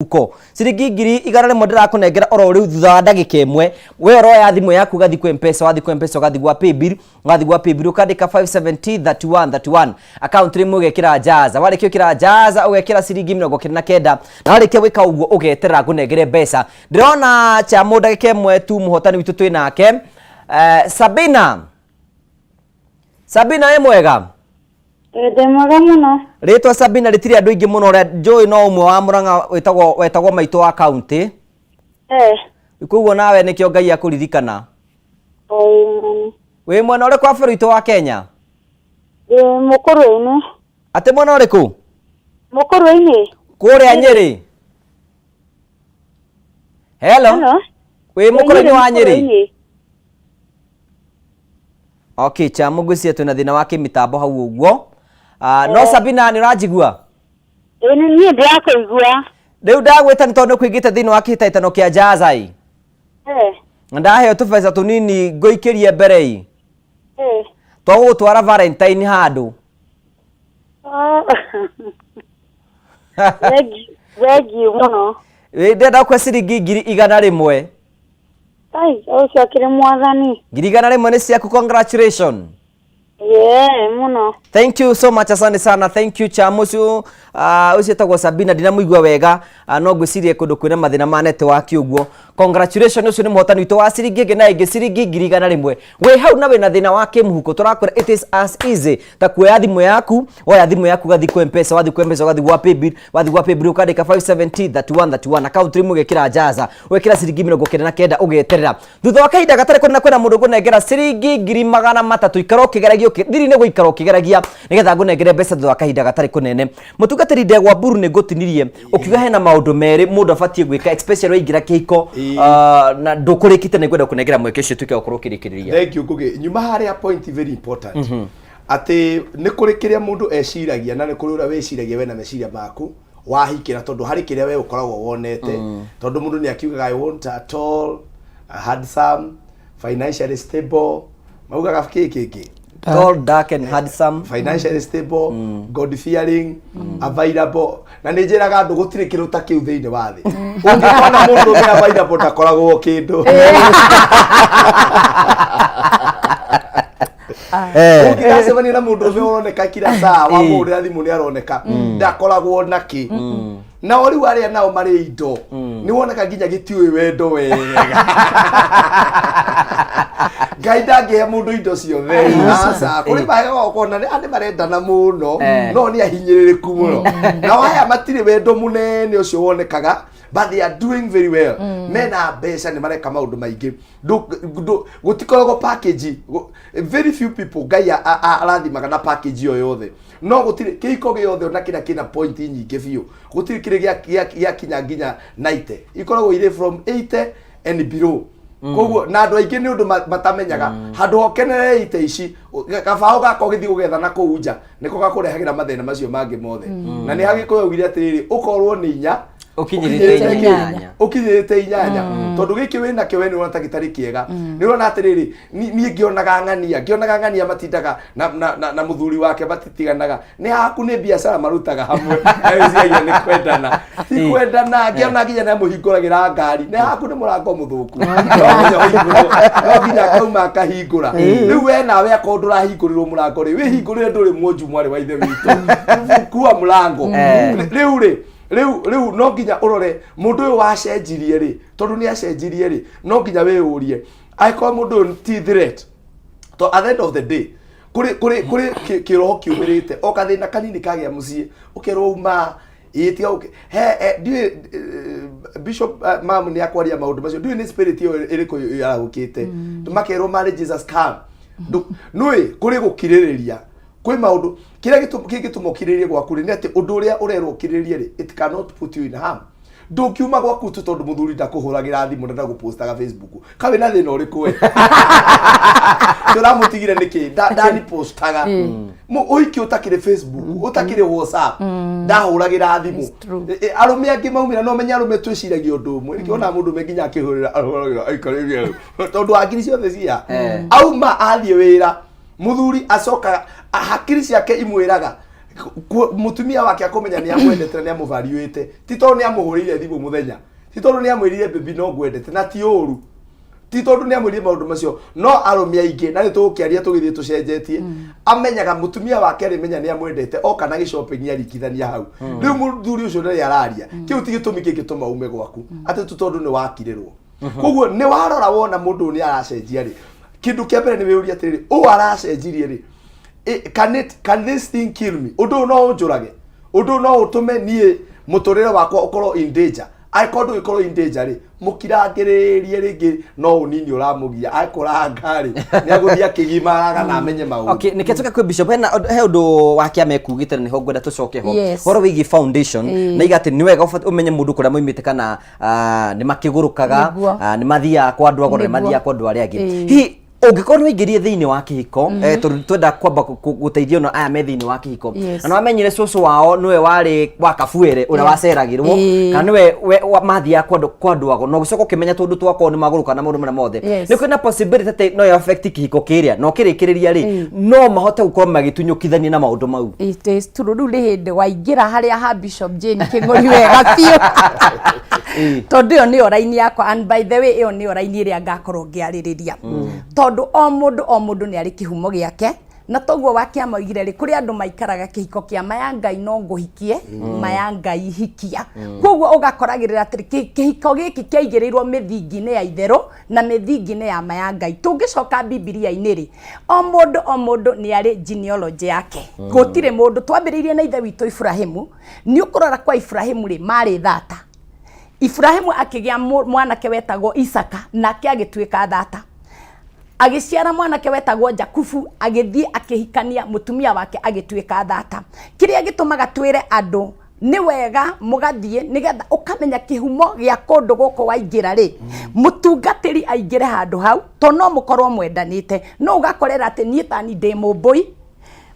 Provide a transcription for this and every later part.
Mũhuko ciringi 100,000 ndĩrakũnengera oro rĩu thutha wa ndagĩka ĩmwe. We ũroya thimũ yaku ũgathiĩ kwĩ Mpesa, wathiĩ kwĩ Mpesa ũgathiĩ gwa paybill, wathiĩ gwa paybill ũkandĩka 570 31 31, account rĩmwe ũgekĩra jaza, warĩkia gwĩkĩra jaza ũgekĩra ciringi 99, na warĩkia gwĩka ũguo ũgeterera ngũnengere mbeca. Ndĩrona Chamũ ndagĩka ĩmwe tu mũhotani witũ twĩ nake. Sabina, Sabina wĩ mwega? Ndĩ mwega mũno. Rĩtwa Sabina rĩtirĩ andũ aingĩ mũno, ũrĩa njũĩ no ũmwe wa Mũrang'a wetagwo maitũ wa kaunti. Koguo nawe nĩkĩo Ngai akũririkana. Ĩĩ. Wĩ mwena ũrĩkũ wa bũrũri witũ wa Kenya? Ndĩ Mũkũrwe-inĩ. Atĩ mwena ũrĩkũ? Mũkũrwe-inĩ. Kũrĩa Nyĩrĩ. Hello. Hello. Wĩ Mũkũrwe-inĩ wa Nyĩrĩ? Mũkũrwe-inĩ. Okay, Chamu, ngwĩciria twĩna thĩna wa kĩmĩtambo hau ũguo. No Sabina, nĩ ũranjigua? Ĩĩ, nĩ niĩ ndĩrakũigua. Rĩu ndagwĩta nĩ tondũ nĩ kũingĩte thĩinĩ wa kĩhĩtahĩtano kĩa Jaza ĩ. Na ndaheo tũbeca tũnini ngũikĩrie mbere ĩ. Twa gũgũtwara Valentine handũ. Thengiũ mũno. Ĩ, ndĩrenda gũkũhe ciringi 100,000. Ai, ũcio akĩrĩ mwathani. 100,000 nĩ ciaku, congratulations. Yeah, mũno. Thank you so much, asante sana, thank you Chamu. Ũcio ũcio etagwo Sabina, ndinamũigua wega, no ngwĩciria kũndũ kwĩna mathĩna ma network ũguo. Congratulations, ũcio nĩ mũhotani witũ wa ciringi ĩngĩ na ĩngĩ, ciringi 100,000. Wĩ hau na wĩna thĩna wa kĩmũhuko, tũrakwĩra it is as easy ta kuoya thimũ yaku, woya thimũ yaku ũgathiĩ kwĩ Mpesa, wathiĩ kwĩ Mpesa ũgathiĩ gwa paybill, wathiĩ gwa paybill ũkandĩka 570 31 31, account rĩmwe ũgekĩra jaza, ũgekĩra ciringi 99, ũgeterera. Thutha wa kahinda gatarĩ kũnene kwĩna mũndũ ngũnengera ciringi 300,000. Ikara ũkĩgeragia, thiri nĩ gũikara ũkĩgeragia nĩgetha ngũnengere mbeca thutha wa kahinda gatarĩ kũnene. Mũtungatĩri Ndegwa Mburu, nĩ ngũtinirie ũkiuga hena maũndũ merĩ mũndũ abatiĩ gwĩka, especially waingĩra kĩhiko, na ndũkũrĩkĩte, nĩ ngwenda kũnengera mweke ũcio tuĩke gũkorwo ũkĩrĩkĩrĩria. Thank you, Ngugi. Nyuma harĩa point very important. Atĩ nĩ kũrĩ kĩrĩa mũndũ eciragia na nĩ kũrĩ ũrĩa wĩciragia we na meciria maku wahikĩra, tondũ harĩ kĩrĩa we ũkoragwo wonete, tondũ mũndũ nĩ akiugaga, "I want a tall, a handsome, financially stable," maugaga kĩ kĩngĩ? Tall, dark and handsome. Financially stable, God fearing, available. Na nĩ njĩraga andũ gũtirĩ kĩndũ ta kĩu thĩinĩ wa thĩ. Ũngĩkona mũndũ ũmwe available, ndakoragwo kĩndũ. Ũngĩgacemania na mũndũ ũmwe ũroneka kila saa, wamũhũrĩra thimũ nĩ aroneka, ndakoragwo na kĩ. Nao rĩu arĩa nao marĩ indo, nĩ woneka nginya gĩtiũĩ wendo wega. Ngai ndangĩhe mũndũ indo ciothe, aca. Kũrĩ mahega ũkona nĩ andĩ marendana mũno, no nĩ ahinyĩrĩrĩku mũno. Nao aya matirĩ wendo mũnene ũcio wonekaga, but they are doing very well, mena mbeca, nĩ mareka maũndũ maingĩ. Gũtikoragwo package. Very few people Ngai arathimaga na package o yothe, no gũtirĩ kĩhiko gĩothe ona kĩrĩa kĩna point nyingĩ biũ, gũtirĩ kĩrĩ gĩakinya nginya 90, ikoragwo irĩ from 80 and below. Koguo na andũ aingĩ nĩ ũndũ matamenyaga, handũ hokenere 80 ici, kabaũ gaka ũgĩthiĩ gũgetha na kũu nja nĩko gakũrehagĩra mathĩna macio mangĩ mothe. Na nĩ hagĩkũyũ augire atĩrĩrĩ, ũkorwo nĩ inya ũkinyĩrĩte ũkinyĩrĩte inyanya. Ũkinyĩrĩte inyanya, tondũ gĩkĩ wĩ nakĩo we nĩ ũrona ta gĩtarĩ kĩega. Nĩ ũrona atĩrĩrĩ, niĩ ngĩonaga ng'ania matindaga na mũthuri wake matitiganaga, nĩ haku nĩ biacara marutaga hamwe, na wĩciragia nĩ kwendana, ti kwendana. Ngĩona nginya nĩ amũhingũragĩra ngari, nĩ haku nĩ mũrango mũthũku, no nginya ũhingũrwo, no nginya akauma akahingũra. Rĩu we nawe akorwo ndũrahingũrĩrwo mũrango rĩ, wĩhingũrĩre, ndũrĩ mwonju, mwarĩ wa ithe witũ, kua mũrango. Rĩu rĩ, rĩu no nginya ũrore mũndũ ũyũ wacenjirie rĩ, tondũ nĩ acenjirie rĩ, no nginya wĩyũrie angĩkorwo mũndũ ũyũ ti threat to at the end of the day. Kũrĩ kĩroho kiumĩrĩte o kathĩna kanini kagĩa mũciĩ, ũkerwo uma ĩĩ tiga he ndiũĩ, bishop, mam nĩ akwaria maũndũ macio, ndiũĩ nĩ spirit ĩyo ĩrĩkũ yarahũkĩte, makerwo marriage is a scam. Nũĩ kũrĩ gũkirĩrĩria kwĩ maũndũ kĩrĩa kĩngĩtũma ũkirĩrĩrie gwaku rĩ, nĩ atĩ ũndũ ũrĩa ũrerwo ũkirĩrĩrie rĩ, it cannot put you in harm. Ndũngiuma gwaku tu tondũ mũthuri ndakũhũragĩra thimũ na ndagũpostaga Facebook. Kaĩ na thĩna ũrĩkũ we tũramũtigire nĩkĩ? Ndanipostaga ũhiki ũtakĩrĩ Facebook, ũtakĩrĩ WhatsApp, ndahũragĩra thimũ. It's true. Arũme angĩ maumĩra, no menye arũme twĩciragia ũndũ ũmwe. Nĩkĩo ona mũndũ ũmwe nginya akĩhũrĩra ahũragĩra aikarĩrie tondũ hakiri ciothe cia auma athiĩ wĩra, mũthuri acokaga hakiri ciake imwĩraga. Mũtumia wake akũmenya nĩ amwendete na nĩ amũvariũĩte, ti tondũ nĩ amũhũrĩire thimũ mũthenya, ti tondũ nĩ amwĩrire, "Baby, no ngwendete," na ti ũru, ti tondũ nĩ amwĩrire maũndũ macio. No arũme aingĩ, na nĩ tũgũkĩaria tũgĩthiĩ tũcenjetie, amenyaga mũtumia wake arĩmenya nĩ amwendete oka na gĩshopping aringithania hau. Rĩu mũthuri ũcio ndarĩ araria. Kĩu ti gĩtũmi kĩngĩtũma ume gwaku atĩ tu tondũ nĩ wakirĩrwo. Koguo nĩ warora wona mũndũ ũyũ nĩ aracenjia rĩ, kĩndũ kĩa mbere nĩ wĩũria atĩrĩrĩ, ũũ aracenjirie rĩ, can this thing kill me? Ũndũ ũyũ no ũnjũrage? Ũndũ ũyũ no ũtũme niĩ mũtũrĩre wakwa ũkorwo in danger? Angĩkorwo ndũgĩkorwo in danger rĩ, mũkirangĩrĩrie rĩngĩ no ũnini ũramũgia. Akũranga rĩ, nĩ agũthiĩ akĩgimaraga na amenye maũndũ. Okay, nĩkĩo tũke kwĩ bishop. Hena he ũndũ wa kĩama ekugĩte na nĩho ngwenda tũcoke ho. Ũhoro wĩgiĩ foundation, na iga atĩ nĩ wega ũmenye mũndũ kũrĩa maumĩte kana nĩ makĩgũrũkaga, nĩ mathiaga kwa andũ agoro, nĩ mathiaga kwa andũ arĩa angĩ. Hihi ũngĩkorwo nĩ waingĩrie thĩinĩ wa kĩhiko, tondũ twenda kwamba gũteithia ona aya me thĩinĩ wa kĩhiko, na nĩwamenyire cũcũ wao nĩwe warĩ wa kabuere ũrĩa waceragĩrwo, kana nĩwe mathiaga kwa andũ ago, na ũgĩcoka ũkĩmenya tũndũ twakorwo nĩ magũrũka na maũndũ marĩa mothe, nĩ kwĩna possibility atĩ no affect kĩhiko kĩrĩa na ũkĩrĩkĩrĩria rĩ, no mahote gũkorwo magĩtunyũkithania na maũndũ mau? It is true. Rĩu nĩ hĩndĩ waingĩra harĩa ha Bishop Jane Kĩng'ori wega biũ, tondũ ĩyo nĩyo raini yakwa, and by the way, ĩyo nĩyo raini ĩrĩa ngakorwo ngĩarĩrĩria, tondũ o mũndũ o mũndũ nĩ arĩ kĩhumo gĩake. Na toguo wakĩama oigire rĩ, kũrĩ andũ maikaraga kĩhiko kĩa maya Ngai no ngũhikie, maya Ngai hikia. Koguo ũgakoragĩrĩra atĩrĩ, kĩhiko gĩkĩ kĩaigĩrĩirwo mĩthingi-inĩ ya itherũ na mĩthingi-inĩ ya maya Ngai. Tũngĩcoka Bibilia-inĩ rĩ, o mũndũ o mũndũ nĩ arĩ genealogy yake. Gũtirĩ mũndũ twambĩrĩirie na ithe witũ Ibrahimu. Nĩ ũkũrora kwa Ibrahimu rĩ, marĩ thata. Ibrahimu akĩgĩa mwanake wetagwo Isaka, nake agĩtuĩka thata. Agĩciara mwanake wetagwo Jakubu, agĩthiĩ akĩhikania mũtumia wake, agĩtuĩka thata. Kĩrĩa gĩtũmaga twĩre andũ nĩ wega mũgathiĩ nĩgetha ũkamenya kĩhumo gĩa kũndũ gũkũ waingĩra rĩ, mũtungatĩri aingĩre handũ hau, to no mũkorwo mwendanĩte, no ũgakorera atĩ niĩ tani ndĩ mũmbũi,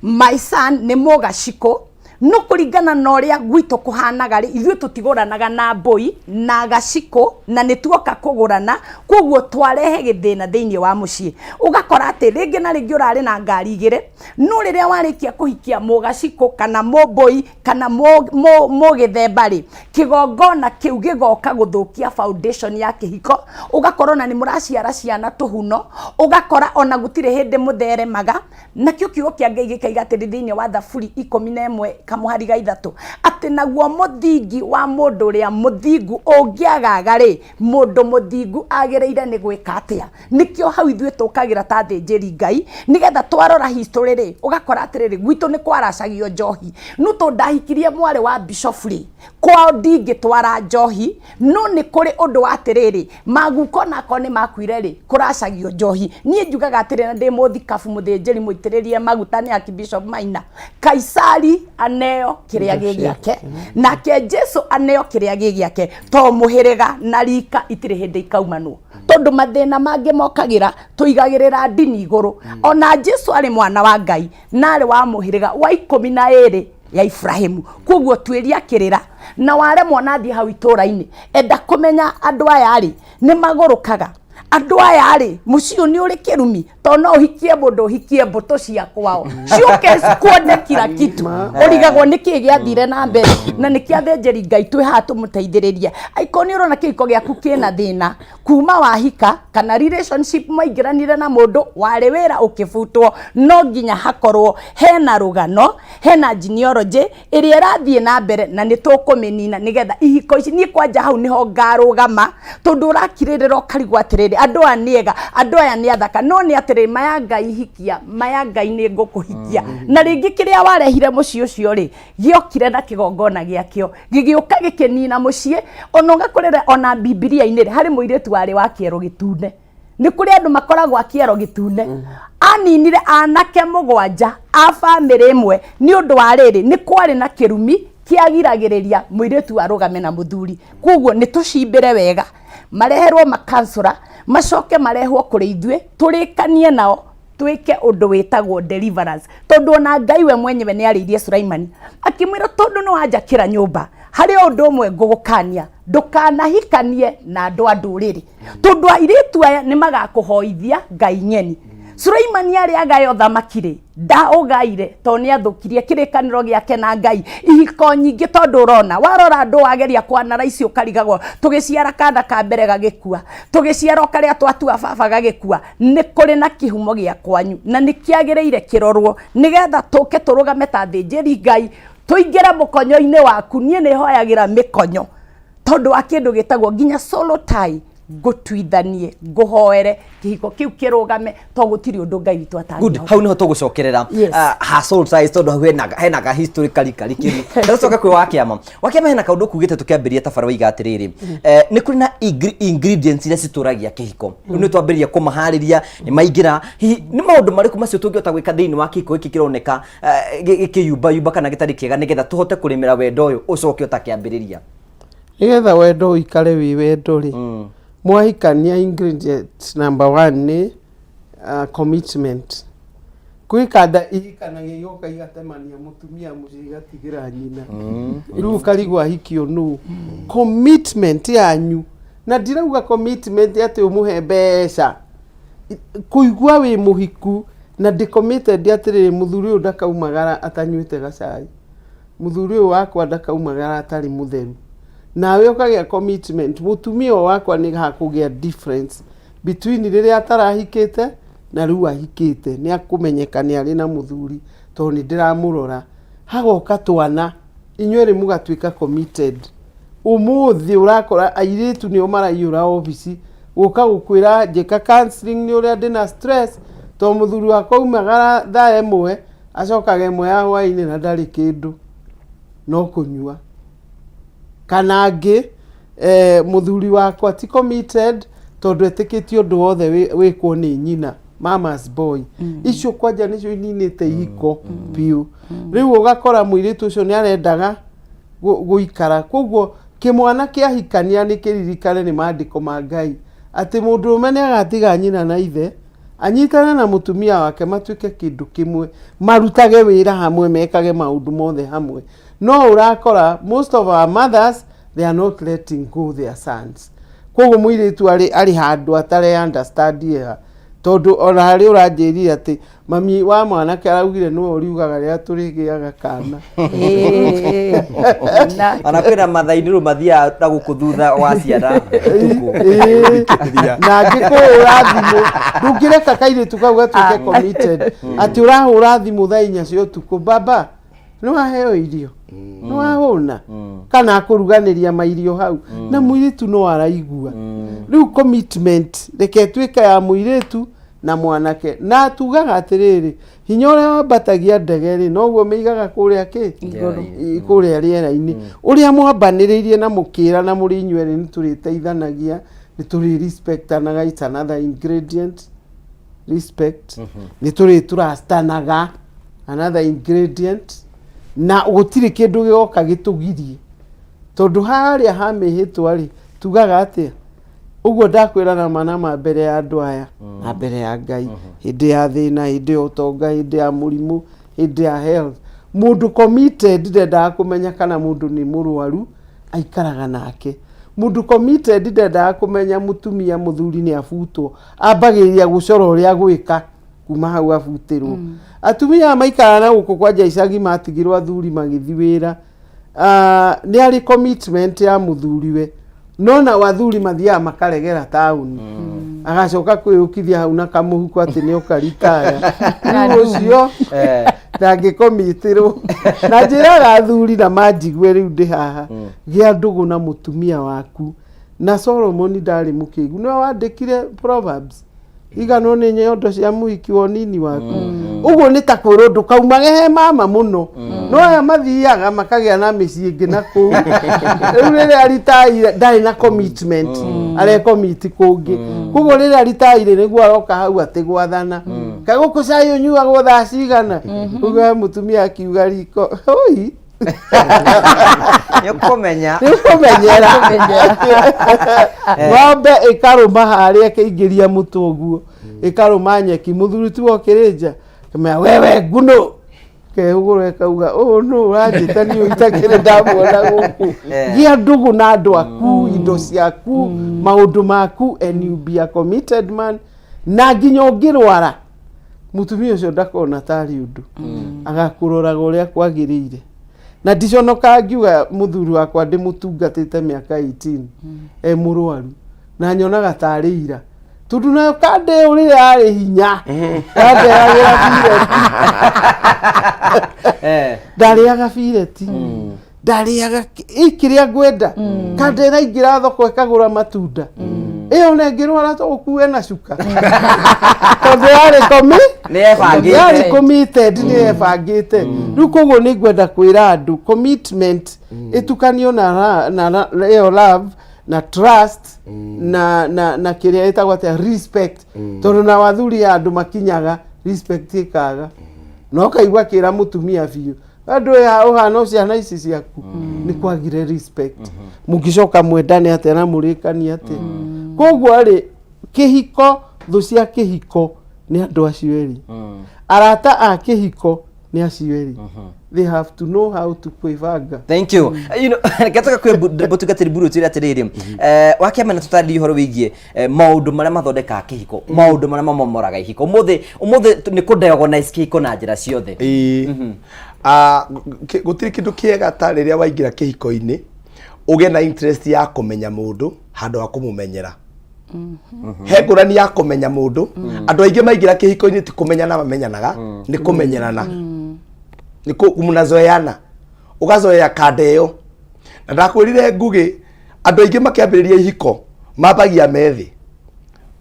my son nĩ mũgacikũ, no kũringana na ũrĩa gwitũ kũhanaga rĩ, ithuĩ tũtigũranaga na mbũi na gacikũ, na nĩ tuoka kũgũrana, koguo twarehe gĩthĩna thĩinĩ wa mũciĩ. Ũgakora atĩ rĩngĩ na rĩngĩ ũrarĩ na ngari igĩrĩ, no rĩrĩa warĩkia kũhikia mũgacikũ kana mũmbũi kana mũgĩthemba rĩ, kĩgongona kĩu gĩgoka gũthũkia foundation ya kĩhiko. Ũgakora ona nĩ mũraciara ciana tũhuno, ũgakora ona gũtirĩ hĩndĩ mũtheremaga. Nakĩo kiugo kĩa Ngai gĩkaiga atĩrĩ thĩinĩ wa Thaburi 11 kamũhari ga 3 atĩ naguo mũthingi wa mũndũ ũrĩa mũthingu ũngĩagaga rĩ, mũndũ mũthingu agĩrĩire nĩ gwĩka atĩa? Nĩkĩo hau ithuĩ tũkagĩra ta athĩnjĩri Ngai, nĩgetha twarora history rĩ, ũgakora atĩrĩrĩ, gwitũ nĩ kwaracagio njohi, no tondũ ndahikirie mwarĩ wa bishop rĩ, kwao ndingĩtwara njohi. No nĩ kũrĩ ũndũ wa atĩrĩrĩ, maguko onakorwo nĩ makuire rĩ, kũracagio njohi. Niĩ njugaga atĩrĩ, na ndĩ mũthikabu mũthĩnjĩri mũitĩrĩrie maguta nĩ Archbishop Maina, Kaisari aneo kĩrĩa gĩ gĩake, nake Jesu aneo kĩrĩa gĩ gĩake, to mũhĩrĩga na rika itirĩ hĩndĩ ikaumanwo, tondũ mathĩna mangĩ mokagĩra tũigagĩrĩra ndini igũrũ. Ona Jesu arĩ mwana wa Ngai na arĩ wa mũhĩrĩga wa 12 ya Ibrahimu. Koguo tuĩria kĩrĩra na waremwo na thiĩ hau itũra-inĩ, enda kũmenya andũ aya rĩ nĩ magũrũkaga, andũ aya rĩ mũciĩ ũyũ nĩ ũrĩ kĩrumi, to no ũhikie mũndũ, ũhikie mbũtũ cia kwao ciũke kuone kila kitu, ũrigagwo nĩ kĩĩ gĩathire na mbere. Na nĩ kĩa athĩnjĩri Ngai twĩ haha tũmũteithĩrĩrie. Angĩkorwo nĩ ũrona kĩhiko gĩaku kĩna thĩna kuma wahika kana relationship mwaingĩranire na mũndũ warĩ wĩra ũkĩbutwo, no nginya hakorwo hena rũgano, hena genealogy ĩrĩa ĩrathiĩ na mbere, na nĩ tũkũmĩnina nĩgetha ihiko ici. Niĩ kwanja hau nĩho ngarũgama, tondũ ũrakirĩrĩra ũkarigwo atĩrĩrĩ, andũ aya nĩ ega, andũ aya nĩ athaka, no nĩ atĩrĩrĩ, maya Ngai hikia, maya Ngai nĩ ngũkũhikia. Na rĩngĩ kĩrĩa warehire mũciĩ ũcio rĩ, gĩokire na kĩgongona gĩakĩo, gĩgĩũka gĩkĩnina mũciĩ. Ona ũgakorera ona Bibilia-inĩ rĩ, harĩ mũirĩtu warĩ wa kĩero gĩtune. Nĩ kũrĩ andũ makoragwo a kĩero gĩtune, aninire anake 7 a bamĩrĩ ĩmwe nĩ ũndũ wa rĩrĩ, nĩ kwarĩ na kĩrumi kĩagiragĩrĩria mũirĩtu arũgame na mũthuri. Koguo nĩ tũcimbĩre wega, mareherwo makansũra, macoke marehwo kũrĩ ithuĩ, tũrĩkanie nao, twĩke ũndũ wĩtagwo deliverance, tondũ ona Ngai we mwenyewe nĩ arĩirie Sulaimani akĩmwĩra, tondũ nĩ wanjakĩra nyũmba, harĩ o ũndũ ũmwe ngũgũkania, ndũkanahikanie na andũ a ndũrĩrĩ, tondũ airĩtu aya nĩ magakũhoithia ngai ng'eni. Suleimani arĩ agaya ũthamaki rĩ, ndaũgaire tondũ nĩ athũkirie kĩrĩkanĩro gĩake na Ngai. Ihiko nyingĩ tondũ ũrona, warora andũ wageria kwana ici ũkarigagwo, tũgĩciara kana ka mbere gagĩkua, tũgĩciara o karĩa twatua baba gagĩkua. Nĩ kũrĩ na kĩhumo gĩa kwanyu na nĩ kĩagĩrĩire kĩrorwo nĩgetha tũke tũrũgame ta athĩnjĩri Ngai, tũingĩre mũkonyo-inĩ waku. Niĩ nĩ hoyagĩra mĩkonyo tondũ wa kĩndũ gĩtagwo nginya solo tie, ngũtuithanie, ngũhoere kĩhiko kĩu kĩrũgame, tondũ gũtirĩ ũndũ Ngai witũ Good, atangĩhota. Hau niho tũgũcokerera. Yes. Ha soul ties, tondũ hau hena ga history karikari kĩu. Ndĩracoka kwĩ Wakĩama. Wakĩama, hena kaũndũ kugĩte tũkĩambĩrĩria tabara waiga atĩrĩrĩ, nĩ kũrĩ na ingredients iria citũragia kĩhiko. Rĩu nĩ twambĩrĩria kũmaharĩria, nĩ maingĩra. Hihi nĩ maũndũ marĩkũ macio tũngĩhota gwĩka thĩinĩ wa kĩhiko gĩkĩ kĩroneka gĩkĩyumbayumba kana gĩtarĩ kĩega, nĩgetha tũhote kũrĩmĩra wendo ũyũ ũcoke o ta kĩambĩrĩria? Nĩgetha wendo ũikare wĩ wendo rĩ, mwahikania, ingredient number one nĩ commitment. Kwĩ kanda ihikanagia igoka igatemania mũtumia mũciĩ igatigĩra nyina, rĩu ũkarigwo ahikio nũ. Commitment yanyu, na ndirauga commitment atĩ ũmũhe mbeca, kũigua wĩ mũhiku na ndĩ committed atĩrĩrĩ, mũthuri ũyũ ndakaumagara atanyuĩte gacai, mũthuri ũyũ wakwa ndakaumagara atarĩ mũtheru. Nawe ũkagĩa commitment, mũtumia ũyũ wakwa nĩ hakũgĩa difference between rĩrĩa atarahikĩte na rĩu ahikĩte, nĩ akũmenyeka nĩ arĩ na mũthuri tondũ nĩ ndĩramũrora. Hagoka twana, inyuerĩ mũgatuĩka committed. Ũmũthĩ ũrakora airĩtu nĩo maraiyũra obici gũka gũkwĩra, "Njĩka counseling nĩ ũrĩa ndĩna stress tondũ mũthuri wakwa aumagara thaa 1, acokaga 1 ya hwaĩ-inĩ na ndarĩ kĩndũ no kũnyua." Kana angĩ, "Mũthuri wakwa ti committed tondũ etĩkĩtie ũndũ wothe wĩkwo nĩ nyina, mama's boy." Icio kwanja nĩcio ininĩte ihiko biũ. Rĩu ũgakora mũirĩtu ũcio nĩ arendaga gũikara. Koguo kĩmwana kĩahikania nĩ kĩririkane nĩ maandĩko ma Ngai atĩ mũndũrũme nĩ agatiga nyina na ithe, anyitane na mũtumia wake, matuĩke kĩndũ kĩmwe, marutage wĩra hamwe, mekage maũndũ mothe hamwe. No ũrakora most of our mothers, they are not letting go their sons. Koguo mũirĩtu arĩ handũ atarĩ understand ha, tondũ ona harĩ ũranjĩrire atĩ mami wa mwanake araugire nĩwe ũriugaga rĩrĩa tũrĩgĩaga kana. Ona kwĩna mathainĩ rĩu mathiaga na gũkũ thutha wa ciana ũtukũ. Ĩĩ, na angĩkũhũra thimũ, ndũngĩreka kairĩtu kau gatuĩke committed atĩ ũrahũra thimũ thaa 4 cia ũtukũ, "Baba, nĩ waheo irio, nĩ wahũna?" kana akũruganĩria mairio hau na mũirĩtu no araigua. Rĩu commitment reke ĩtuĩke ya mũirĩtu na mwanake. Na tugaga atĩrĩrĩ, hinya ũrĩa wambatagia ndege rĩ, noguo mĩigaga kũrĩa kĩ kũrĩa rĩera-inĩ. Ũrĩa mwambanĩrĩirie na mũkĩra na mũrĩ inyuerĩ nĩ tũrĩteithanagia, nĩ tũrĩ respectanaga, it's another ingredient, respect. Nĩ tũrĩ trustanaga, another ingredient. Na gũtirĩ kĩndũ gĩgoka gĩtũgirie, tondũ harĩa ha mĩhĩtwa rĩ, tugaga atĩa? Ũguo ndakwĩra na mana ma mbere ya andũ aya na mbere ya Ngai, hĩndĩ ya thĩna, hĩndĩ ya ũtonga, hĩndĩ ya mũrimũ, hĩndĩ ya health. Mũndũ committed ndendaga kũmenya kana mũndũ nĩ mũrwaru, aikaraga nake. Mũndũ committed ndendaga kũmenya mũtumia mũthuri nĩ abutwo, ambagĩrĩria gũcora ũrĩa gwĩka kuma hau abutirwo. Atumia aya maikaraga na gũkũ kwanja icagi, matigirwo athuri magĩthiĩ wĩra. Nĩ arĩ commitment ya mũthuriwe, no nao athuri mathiaga makaregera taũni, agacoka kwĩyũkithia hau na kamũhuko atĩ nĩ oka ritaya. Rĩu ũcio ndangĩkomitĩrwo. Na njĩraga athuri na manjigue rĩu ndĩ haha, gĩa ndũgũ na mũtumia waku. Na Solomoni ndarĩ mũkĩgu, nĩwe wandĩkire Proverbs, "Iganwo nĩ nyondo cia mũhiki wa ũnini waku." Ũguo nĩ ta kwĩrwo ndũkaumage he mama mũno. No aya mathiaga makagĩa na mĩciĩ ĩngĩ na kũu. Rĩu rĩrĩa ritaire ndarĩ na commitment, arekomiti kũngĩ. Koguo rĩrĩa ritaire nĩguo aroka hau atĩ gwathana, "Kaĩ gũkũ cai ũnyuagwo thaa cigana?" Ũguo he mũtumia akiuga riko oi. Nĩ ũkũmenya. Nĩ ũkũmenyera. Ng'ombe ĩkarũma harĩa, ĩkĩingĩria mũtwe ũguo, ĩkarũma nyeki. Mũthuri tu okĩrĩ nja, kĩmenya wewe nguno kehũgũra, ĩkauga, "Ũũ nũ ũranjĩta niĩ itakĩrĩ ndamuona gũkũ?" Gĩa ndũgũ na andũ aku, indo ciaku, maũndũ maku, and you be a committed man. Na nginya ũngĩrwara. Mũtumia ũcio ndakona tarĩ ũndũ, agakũroraga ũrĩa kwagĩrĩire. Na ndiconokaga ngiuga mũthuri wakwa ndĩmũtungatĩte mĩaka 18 e mũrwaru, na nyonaga tarĩ ira, tondũ nayo kanda ĩyo rĩrĩa yarĩ hinya yandeagĩra bireti. Ndarĩaga bireti, ndarĩaga kĩrĩa ngwenda. Kanda ĩraingĩra thoko ĩkagũra matunda, ĩyo ona ĩngĩrwara to ũkue na cuka, tondũ yarĩ komi. Nĩ yebangĩte. Yarĩ committed, nĩ yebangĩte. Rĩu koguo nĩ ngwenda kwĩra andũ commitment ĩtukanio na ĩyo love na trust na kĩrĩa ĩtagwo atĩa, respect, tondũ na wathuri ya andũ makinyaga respect ĩkaga, na ũkaigua kĩra mũtumia biũ, andũ aya ũhana ciana ici ciaku nĩ kwagire respect. Mũngĩcoka mwendane atĩa na mũrĩkanie atĩa? Koguo rĩ, kĩhiko, thũ cia kĩhiko nĩ andũ acio erĩ, arata a kĩhiko nĩ acio erĩ. They have to know how to kwĩbanga. Thank you. Reke tũke kwĩ mũtungatĩri Mburu, twĩre atĩrĩrĩ, wakĩamba na tũtarĩrie ũhoro wĩgiĩ maũndũ marĩa mathondekaga kĩhiko, maũndũ marĩa mamomoraga ihiko. Ũmũthĩ nĩ kũ-diagonise kĩhiko na njĩra ciothe. Ĩĩ. Gũtirĩ kĩndũ kĩega ta rĩrĩa waingĩra kĩhiko-inĩ ũgĩe na interest ya kũmenya mũndũ handũ ha kũmũmenyera. He ngũrani ya kũmenya mũndũ. Andũ aingĩ maingĩra kĩhiko-inĩ ti kũmenyana mamenyanaga, nĩ kũmenyerana, nĩ mnazoeana, ũgazoea kanda ĩyo. Na ndakwĩrire Ngugĩ, andũ aingĩ makĩambĩrĩria ihiko mambagia methĩ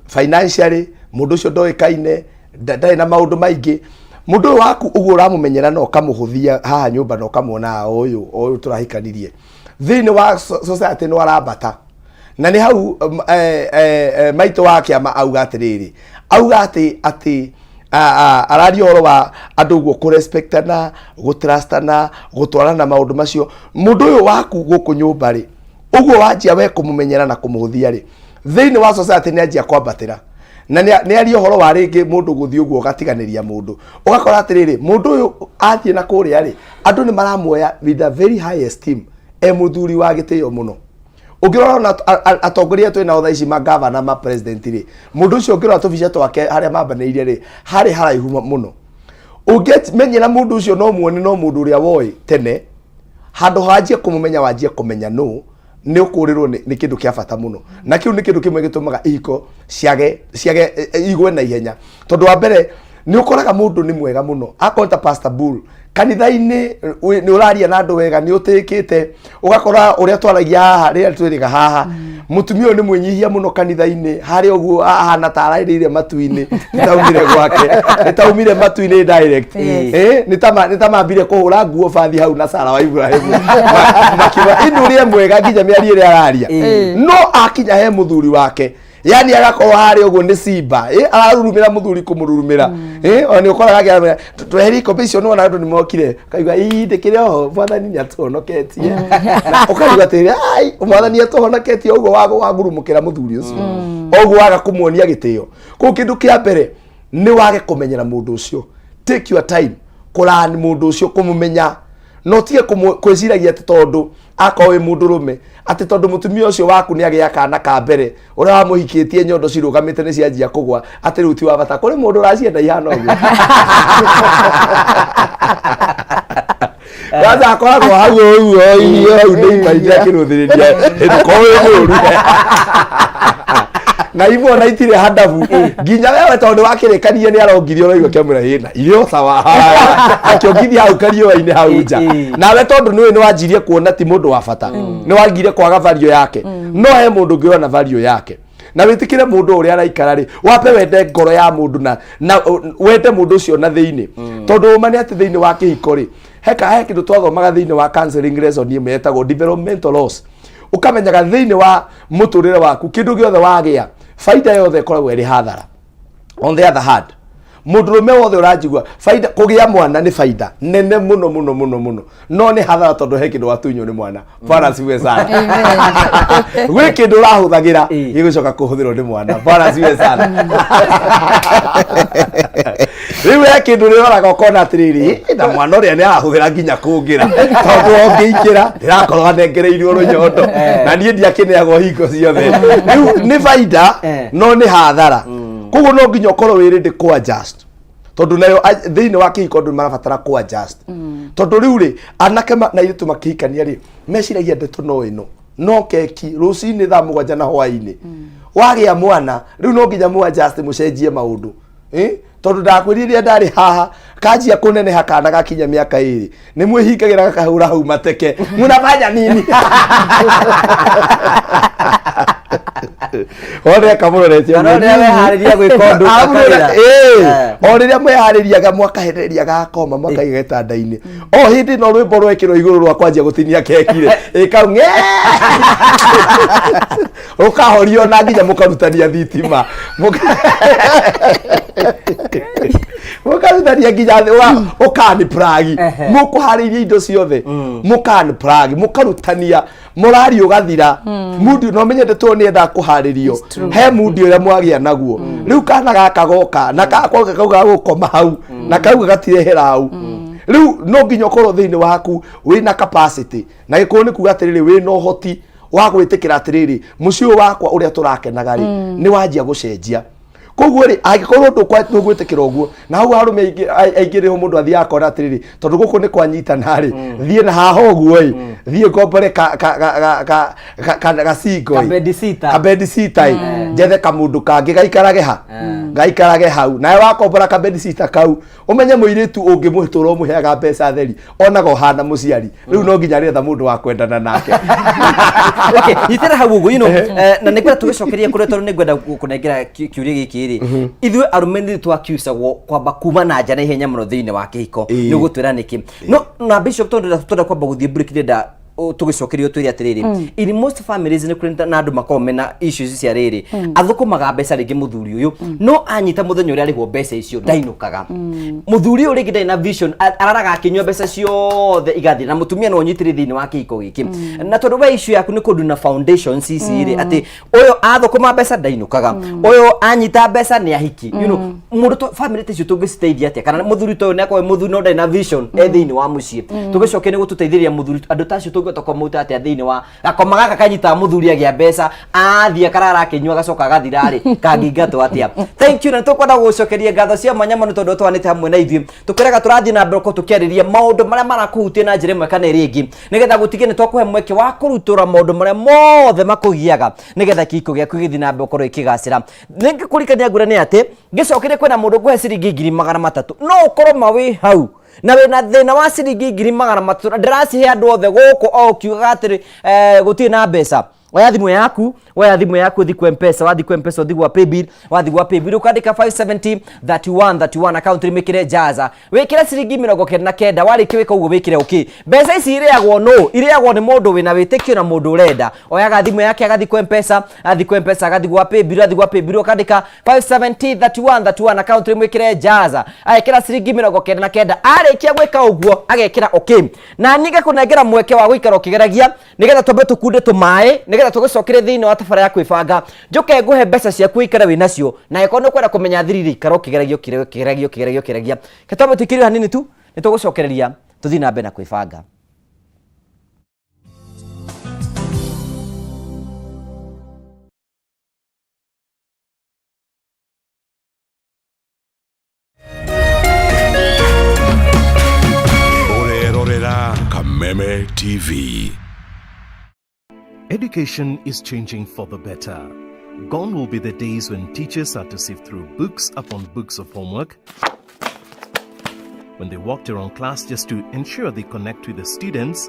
financially, mũndũ ũcio ndoĩkaine, ndarĩ na maũndũ maingĩ. Mũndũ ũyũ waku ũguo ũramũmenyera na ũkamũhũthia haha nyũmba na ũkamwona o ũyũ o ũyũ tũrahikanirie thĩinĩ wa society nĩ arambata, na nĩ hau maitũ wa kĩama auga atĩrĩrĩ, auga atĩ araria ũhoro wa andũ ũguo kũrespectana, gũtrustana, gũtwarana maũndũ macio. Mũndũ ũyũ waku gũkũ nyũmba rĩ, ũguo wanjia we kũmũmenyera na kũmũhũthia rĩ, thĩinĩ wa society nĩ anjia kwambatĩra, na nĩ aria ũhoro wa rĩngĩ mũndũ gũthiĩ ũguo ũgatiganĩria mũndũ, ũgakora atĩrĩrĩ, mũndũ ũyũ athiĩ na kũrĩa rĩ, andũ nĩ maramuoya with a very high esteem, e mũthuri wa gĩtĩo mũno. Ũngĩrora ona atongoria twĩ nao thaa ici, ma gavana, ma president rĩ, mũndũ ũcio ũngĩrora tũbica twake harĩa mambanĩirie rĩ, harĩ haraihu mũno. Ũngĩmenyera mũndũ ũcio no muone no mũndũ ũrĩa woĩ tene, handũ hanjie kũmũmenya, wanjie kũmenya nũ, nĩ ũkũrĩrwo nĩ kĩndũ kĩa bata mũno. Na kĩu nĩ kĩndũ kĩmwe gĩtũmaga ihiko ciage igwe na ihenya, tondũ wa mbere nĩ ũkoraga mũndũ nĩ mwega mũno, akorwo ta Pastor Bull kanitha-inĩ, nĩ ũraria na andũ wega, nĩ ũtĩkĩte, ũgakora ũrĩa twaragia haha rĩrĩa twĩrĩga haha, mũtumia ũyũ nĩ mwĩnyihia mũno kanitha-inĩ, harĩa ũguo ahana ta arairĩire matu-inĩ, nĩtaumire gwake, nĩtaumire matu-inĩ direct. Nĩ ta mambire kũhũra nguo bathi hau na Sara wa Ibrahimu. Makiuga ĩndĩ ũrĩa mwega nginya mĩario ĩrĩa araria, no akinya he mũthuri wake, yani agakorwo harĩa ũguo nĩ simba, ararurumĩra mũthuri kũmũrurumĩra. Ona nĩ ũkoraga akĩramwĩra, tweherie ikombe icio, nĩwona andũ nĩmokire, ũkaigua ii ndĩkĩrĩ oho, mwathani nĩ atũhonoketie. Na ũkaigua atĩrĩ, ai, mwathani atũhonoketie ũguo wagurumũkĩra mũthuri ũcio ũguo waga kũmuonia gĩtĩo. Koguo kĩndũ kĩa mbere nĩ wage kũmenyera mũndũ ũcio. Take your time kũrani mũndũ ũcio, kũmũmenya, no tige kwĩciragia atĩ tondũ akorwo wĩ mũndũ rũme, atĩ tondũ mũtumia ũcio waku nĩ agĩa kana ka mbere, ũrĩa wamũhikĩtie nyondo cirũgamĩte nĩ cianjia kũgwa, atĩ rĩu ti wa bata. Kũrĩ mũndũ ũracienda ihana ũguo? Kwanza akoragwo hau ũguo irio hau nĩ imainde akĩrũthĩrĩria ndũkorwo wĩ mũru na imwe ona itirĩ handabu nginya wewe, tondũ wakĩrĩkania nĩ arongirie, ũraigua kĩamwĩra ĩna irio sawa, akĩongithia hau kariũa-inĩ hau nja. Nawe tondũ nĩũĩ nĩ wanjirie kuona ti mũndũ wa bata, nĩ wagire kwaga value yake. No he mũndũ ũngĩ ũrona value yake na wĩtĩkĩre mũndũ ũrĩa araikara rĩ, wape wende ngoro ya mũndũ na wende mũndũ ũcio na thĩinĩ, tondũ ũma nĩ atĩ thĩinĩ wa kĩhiko rĩ, he kĩndũ twathomaga thĩinĩ wa counseling lesson ĩmwe yetagwo developmental loss. Ũkamenyaga thĩinĩ wa mũtũrĩre waku kĩndũ gĩothe wagĩa, baida yothe ĩkoragwo ĩrĩ hathara. On the other hand, mũndũrũme wothe ũranjigua, baida kũgĩa mwana nĩ baida nene mũno mũno mũno mũno, no nĩ hathara, tondũ he kĩndũ watunywo nĩ mwana. Bwana asifiwe sana. Gwĩ kĩndũ ũrahũthagĩra gĩgũcoka kũhũthĩrwo nĩ mwana. Bwana asifiwe sana. Rĩu he kĩndũ rĩroraga ũkona atĩrĩrĩ, "Ĩ, na mwana ũrĩa nĩ arahũthĩra nginya kũngĩra, tondũ ũngĩingĩra ndĩrakorwo anengereirio rũnyondo na niĩ ndiakĩneagwo hingo ciothe." Rĩu nĩ baida no nĩ hathara. Koguo no nginya ũkorwo wĩ ready kũ adjust. Tondũ nayo thĩinĩ wa kĩhiko andũ nĩ marabatara kũ adjust. Tondũ rĩu rĩ, anake na airĩtu makĩhikania rĩ, meciragia ndeto no ĩno no keki rũcinĩ thaa 7 na hwainĩ. Wagĩa mwana rĩu no nginya mũ adjust, mũcenjie maũndũ. Eh? Tondũ ndakwĩrire rĩrĩa ndarĩ haha, kanjia kũneneha kana gakinya mĩaka 2 nĩ mwĩhingagĩra gakahũra hau mateke, munafanya nini? Othe akamũroretie. Kana ũrĩa weharĩria gwĩka ũndũ akarĩra. O rĩrĩa mweharĩriaga, mwakahereria gakoma, mwakaiga gĩtanda-inĩ, o hĩndĩ no rwĩmbo rwekĩrwo igũrũ rwa kwanjia gũtinia keki rĩ, ĩkau ng'e rũkahorio na nginya mũkarutania thitima, mũkarutania nginya thĩ ũkani plug. Mũkũharĩirie indo ciothe, mũkani plug, mũkarutania mũrari ũgathira mundi no menye ndeto nĩ endaga kũharĩrio he mundi ũrĩa mwagĩa naguo. Rĩu kana gaka goka na kakoga kau gagũkoma hau na kau gatirehera hau. Rĩu no nginya ũkorwo thĩinĩ waku wĩna capacity, na gĩkũyũ nĩ kuga atĩrĩrĩ, wĩna ũhoti wa gwĩtĩkĩra atĩrĩrĩ, mũciĩ ũyũ wakwa ũrĩa tũrakenaga rĩ, nĩ wanjia gũcenjia. Koguo rĩ, angĩkorwo ndũgwĩtĩkĩra ũguo, na hau arũme aingĩ nĩho mũndũ athiaga akona atĩrĩrĩ, tondũ gũkũ nĩ kwanyitana rĩ, thiĩ na haha ũguo ĩ, thiĩ ngombore gacingo ĩ. Kabedisita. Kabedisita ĩ, njethe kamũndũ kangĩ gaikarage ha gaikarage hau. Nawe wakombora kabedisita kau, ũmenye mũirĩtu ũngĩmũtũra ũmũheaga mbeca theri, onaga ũhana mũciari. Rĩu no nginya arĩetha mũndũ wa kwendana nake. Okay, nyitĩra hau ũguo, na nĩngwenda tũgĩcokerie kũrĩa, tondũ nĩngwenda kũnengera kĩũria gĩkĩ rĩ, ithuĩ arũme nĩ twakiucagwo kwamba kuma na nja na ihenya mũno thĩinĩ wa kĩhiko. Nĩ ũgũtwĩra nĩkĩ? No na bishop, tondũ twenda kwamba gũthiĩ break, ndĩrenda tũgĩcokerio twĩre atĩrĩrĩ, in most families nĩ kũrĩ na andũ makoragwo mena issues cia rĩrĩ, athũkũmaga mbeca rĩngĩ mũthuri ũyũ, no anyita mũthenya ũrĩa arĩhwo mbeca icio ndainũkaga. Mũthuri ũyũ rĩngĩ ndarĩ na vision, araraga akĩnyua mbeca ciothe igathiĩ, na mũtumia no ũnyitĩrĩ thĩinĩ wa kĩhiko gĩkĩ. Na tondũ we issue yaku nĩ kũndũ na foundations ici rĩ, atĩ ũyũ athũkũma mbeca ndainũkaga, ũyũ anyita mbeca nĩ ahiki, mũndũ family ta icio tũngĩciteithia atĩa? Kana mũthuri ta ũyũ nĩ akorwo mũthuri no ndarĩ na vision e thĩinĩ wa mũciĩ, tũgĩcoke nĩ gũtũteithĩrĩria mũthuri, andũ ta acio tũngĩhota kũmũruta atĩa thĩinĩ wa gakoma gaka kanyitaga mũthuri agĩa mbeca, athiĩ akarara akĩnyua, agacoka agathira rĩ, kangĩingatwo atĩa? Thank you, na nĩtũkwenda gũgũcokeria ngatho cia mwanya mũno tondũ twanĩte hamwe na ithuĩ. Tũkwĩraga tũrathiĩ na mbere gũkorwo tũkĩarĩria maũndũ marĩa marakũhutia na njĩra ĩmwe kana ĩrĩa ĩngĩ, nĩgetha gũtige nĩ twakũhe mweke wa kũrutũra maũndũ marĩa mothe makũgiaga, nĩgetha kĩhiko gĩaku gĩthiĩ na mbere gũkorwo gĩkĩgacĩra. Nĩngĩkũririkania ngwĩre nĩ atĩ ngĩcokeria kwĩna mũndũ ngũhe ciringi 300,000. No ũkorwo ma wĩ hau na wĩna thĩna wa ciringi 300,000, na ndĩracihe andũ othe gũkũ o ũkiugaga atĩrĩ, gũtirĩ na mbeca. Oya thimũ yaku, oya thimũ yaku, ũthiĩ kwa Mpesa. Wathiĩ kwa Mpesa, ũthiĩ gwa paybill. Wathiĩ gwa paybill, ũkandĩka 570 31 31, account wĩkĩre jaza, wĩkĩre ciringi 99. Warĩkia gwĩka ũguo, wĩkĩre okay. Mbeca ici irĩagwo nũ? Irĩagwo nĩ mũndũ wĩna wĩtĩkio na mũndũ ũrenda. Oyaga thimũ yake, agathiĩ kwa Mpesa, athiĩ kwa Mpesa, agathiĩ gwa paybill, athiĩ gwa paybill, ũkandĩka 570 31 31, account mwĩkĩre jaza, agekĩra ciringi 99. Arĩkia gwĩka ũguo, agekĩra okay, na niĩ ngakũnengera mweke wa gũikara ũkĩgeragia, nĩgetha twambe tũkunde tũmaĩ, nĩgetha tũgĩcokere thĩinĩ wa tabara ya kwĩbanga, njũke ngũhe mbeca ciaku ũikare wĩ nacio. Na angĩkorwo nĩ ũkwenda kũmenya thiri rĩ, ikara ũkĩgeragia, ũkĩgeragia, ũkĩgeragia, ũkĩgeragia. Ke twambe tũikĩrio hanini tu, nĩ tũgũcokereria tũthiĩ na mbere na kwĩbanga. Ũrerorera Kameme TV. Education is changing for the better. Gone will be the days when teachers had to sift through books upon books of homework, when they walked around class just to ensure they connect with the students,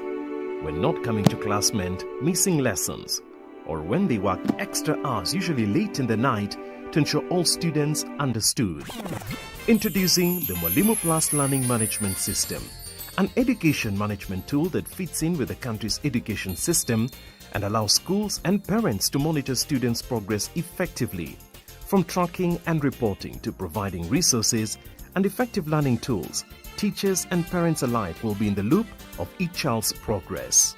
when not coming to class meant missing lessons, or when they worked extra hours, usually late in the night, to ensure all students understood. Introducing the Mwalimu Plus Learning Management System, an education management tool that fits in with the country's education system and allows schools and parents to monitor students' progress effectively. From tracking and reporting to providing resources and effective learning tools, teachers and parents alike will be in the loop of each child's progress.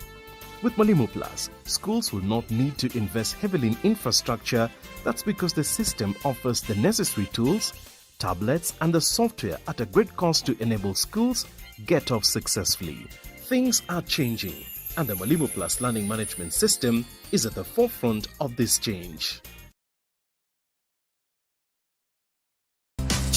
With Mwalimu Plus, schools will not need to invest heavily in infrastructure. That's because the system offers the necessary tools, tablets, and the software at a great cost to enable schools get off successfully. Things are changing, and the Mwalimu Plus Learning Management System is at the forefront of this change.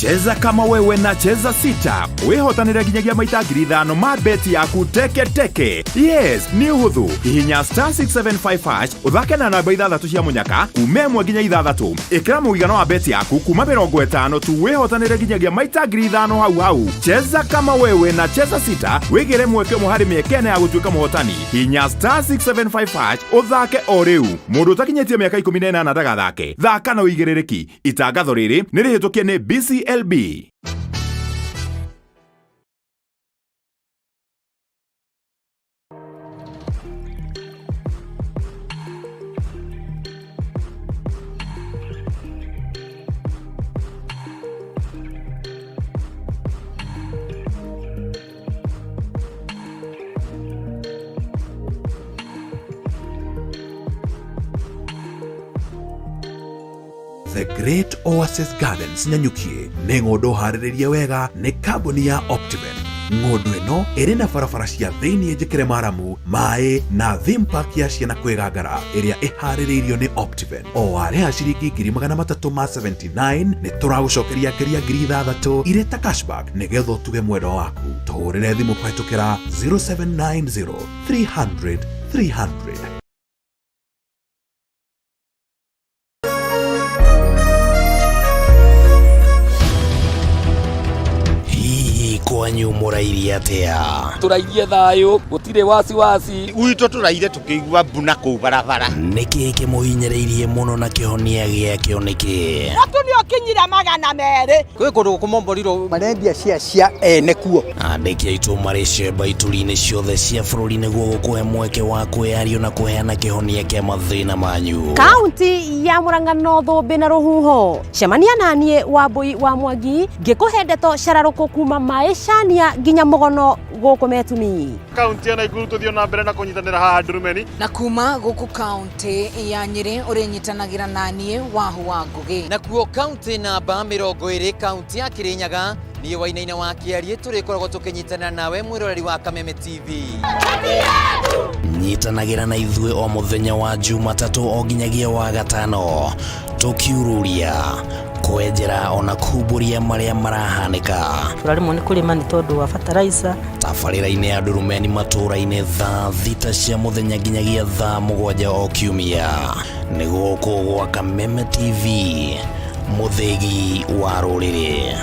Cheza kama wewe na Cheza Sita wĩhotanĩre nginyagia maita 5,000 ma beti yaku teke teke. Yes, nĩ ũhũthũ. Hihinya star 675 hash ũthake na namba ithathatũ cia mũnyaka kuma 1 nginya 6. Ĩkĩra mũigana wa beti yaku kuma 50 tu wĩhotanĩre nginyagia maita 5,000 hau hau. Cheza kama wewe na Cheza Sita wĩgĩre mweke ũmwe harĩ mĩeke ĩna ya gũtuĩka mũhotani. Hihinya star 675 hash ũthake o rĩu. Mũndũ ũtakinyĩtie mĩaka 18 ndagathake. Thaka na ũigĩrĩrĩki. Itangatho rĩrĩ nĩ rĩhĩtũkie nĩ BCLB. The Great Oasis Gardens Nanyuki nĩ ng'ũndũ harĩrĩrie wega nĩ kambuni ya Optiven. Ng'ũndũ ĩno ĩrĩ na barabara cia thĩinĩ njĩkĩre maramu, maĩ na theme park ya ciana kwĩgangara ĩrĩa ĩharĩrĩirio nĩ Optiven. O warĩha ciringi 379,000 nĩ tũragũcokeria ngeria 6,000 irĩ ta cashback nĩgetha ũtuge mwendwa waku. Tũhũrĩre thimũ kũhetũkĩra 0790 300 300. Hihi kwanyu mũrairie atĩa? Tũrairie thayũ, gũtirĩ wasiwasi. Gwitũ tũraire tũkĩigua mbu na kũu barabara. Nĩkĩ kĩmũhinyĩrĩirie mũno na kĩhonia gĩakĩo nĩkĩ? Mũtu nĩ ũkinyire 200. Kwĩ kũndũ kũmomborirwo marendia cia cia ene kuo. Andĩki aitũ marĩ cemba ituri-inĩ ciothe cia bũrũri nĩguo gũkũhe mweke wa kwĩyario na kũheana kĩhonia kĩa mathĩna manyu. Kaunti ya Murang'a no thũmbĩ na rũhuho. Cemania naniĩ Wambui wa Mwangi ngĩkũhe ndeto cararũkũ kuma maĩcania nginya mũgono gũkũ Metumi. Kaunti ya Nakuru tũthiĩ na mbere na kũnyitanĩra haha Ndurumeni. Na kuma gũkũ kaunti ya Nyĩrĩ ũrĩnyitanagĩra naniĩ Wahu wa Ngũgĩ. Nakuo kaunti namba 20 kaunti ya Kirinyaga niĩ Wainaina wa Kĩarie tũrĩkoragwo tũkĩnyitanĩra nawe mwĩroreri wa Kameme TV. Nyitanagĩra na ithuĩ o mũthenya wa Jumatatũ o nginyagia wa gatano tũkiururia kwenjera ona kumbũria marĩa marahanĩka. Tũraremwo nĩ kũrĩma nĩ tondũ wa fertilizer. Tabarĩra-inĩ ya Ndurumeni matũũra-inĩ thaa 6 cia mũthenya nginyagia thaa 7 o kiumia. Nĩ gũkũ gwa Kameme TV, mũthĩgi wa rũrĩrĩ.